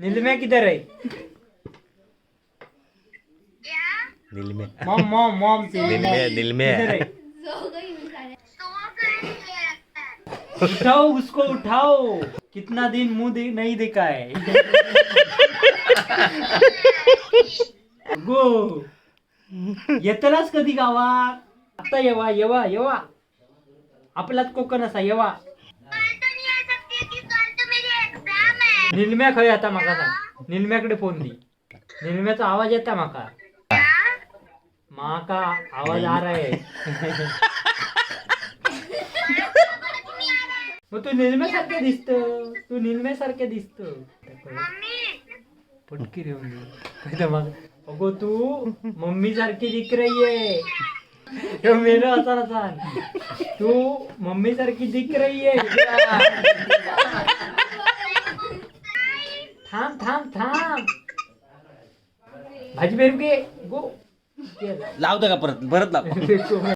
निलम्या किधर है? निलमे. Mom, mom, mom से. निलमे, निलमे. किधर है? So गई हूँ सारे. उठाओ उसको, उठाओ. कितना दिन मुंह नहीं देखा है. गो, येतलाच कधी गावात? आता येवा, येवा, येवा. आपलाच कोकण असा, येवा. निलम्या खंय आता माका सांग. निलम्याकडे फोन दी. निलम्याचा आवाज येता माका. माका आवाज आ रहा है. मग तू निलम्यासारखं दिसत, तू निलम्यासारखं दिसत. पटकी रे मम्मी. मग अगो, तू मम्मी सारखी दिख रही है. ह्यो मेलो असा असा. तू मम्मी सारखी दिख रही है. थांब, थांब, थांब. भाजी पेरू के गो. लावतो का परत? परत लाव.